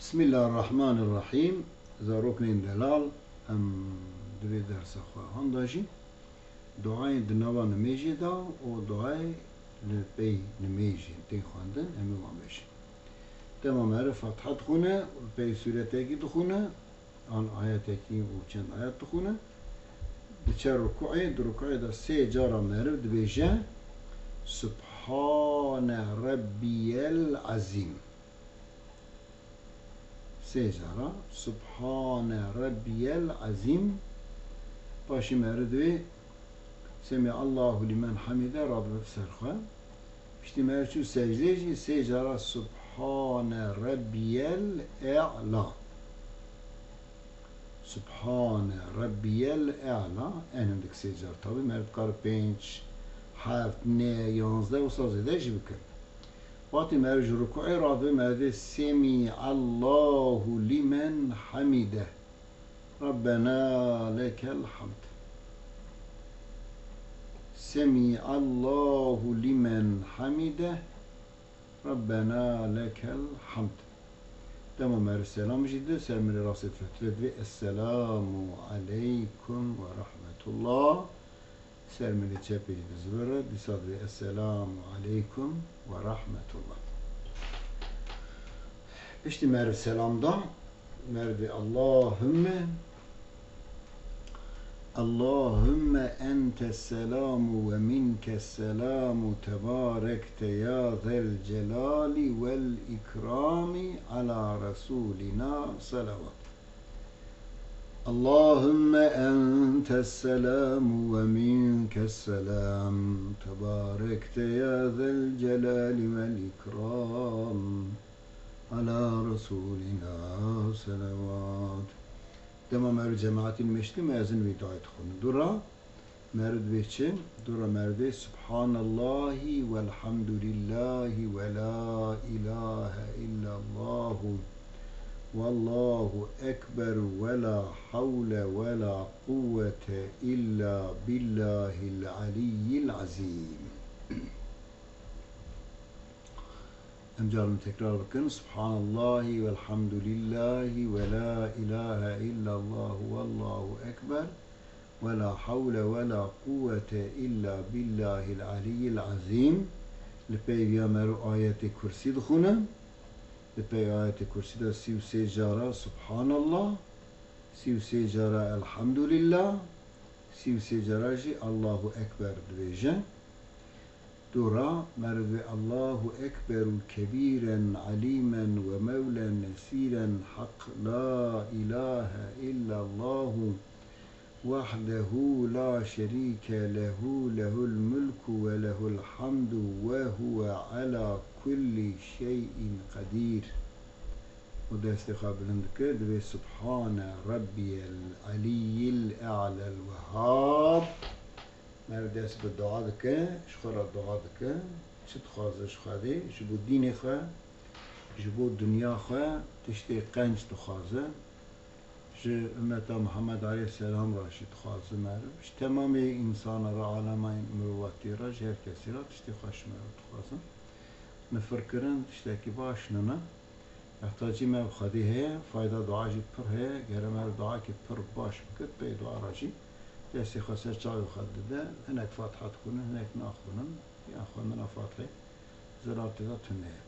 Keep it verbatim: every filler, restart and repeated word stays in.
Bismillahirrahmanirrahîm. Zarokên delal, em di vê dersa xwe han de jî duayên di nava nimêjê de û duayê li pey nimêjê tên xwendin, em ê wan bêjin. Dema meriv Fatiha dixwîne, li pey sûretekî dixwîne, an ayetekî û çend ayet dixwîne, diçe rukûê, di rukûê de sê cara meriv dibêje, Subhane Rebbiyel Ezîm. Sê cara, Subhane Rebbiyel Ezîm. Paşî meriv divê, Semiallahu limen hamide, radibe ser xwe. Piştî meriv çû secdê jî sê cara Subhane Rebbiyel E'la. Subhane Rebbiyel E'la. En hindik sê car. Tabî meriv dikare pênc, heft, neh, yanzdeh wisa zêde jî bike. Wextê meriv ji rukûê radibe, meriv divê Semiallahu limen hamide. Rabbena lekel hamd. Semiallahu limen hamide. Rabbena lekel hamd. Dema meriv selam jî dide, ser milê rastê difetile, divê Esselamu aleykum ve rahmetullah. Ser milê çepê jî dizivire, dîsa divê Esselamu aleykum ve rahmetullah. Piştî meriv selam da, meriv divê Allahümme, Allahümme entes selamu ve minkes selamu tebarekte ya zel celali vel ikrami ala Resulina salavat. اللهم أنت السلام ومنك السلام تباركت يا ذا الجلال والإكرام على رسولنا صلوات. Dema meriv cemaetî nimêjtî, me ezin vî duayê dixwin. Dû ra meriv divê çi? Dû ra meriv divê Subhanallahi velhamdulillahi ve la ilahe illallahu vallahu ekber ve la havle ve la kuvvete illa billahil aliyyil azim. Em carin tekrar bikin. Subhanallahi velhamdulillahi ve la ilahe illallah vallahu ekber ve la havle ve la kuvvete illa billahil aliyyil azim. Li pey viya meriv ayetê kursî dixwîne. Li pey ayetê kursî de sî û sê cara Subhanallah, sî û sê cara Elhamdulillah, sî û sê cara jî Allahu Ekber dibêje. Dû ra meriv divê Allahu ekberu kebîren alîmen ve mewlen nesîren heq la îlahe illallahu wahdehu la şerîke lehu lehul mulku ve lehul hamdu ve huve ala kulli şey'in qedîr. Û destê xwe bilind dike, divê Subhane Rebbiyel Aliyyil E'lel Wehhab. Meriv dest bi dua dike, ji xwe re dua dike. Çi dixwaze ji Xwedê? Ji bo dînê xwe, ji bo dinya xwe tiştê qenc dixwaze. Ji ummeta Muhammed aleyhisselam re jî dixwaze meriv. Ji temamê însana re, alema mirovatî re, ji her kesî re tiştê xweş meriv dixwaze. Nifirkirin tiştekî baş nîne. Ehtiyacî me bi Xwedê heye, fayda dua jî pir heye. Gere meriv duakê pir baş bike, pey dua re jî destê xwe ser çavê xwe dide, hinek Fatiha dixwînin, hinek naxwînin. Yan xwendina Fatihê ziraretê de tune ye.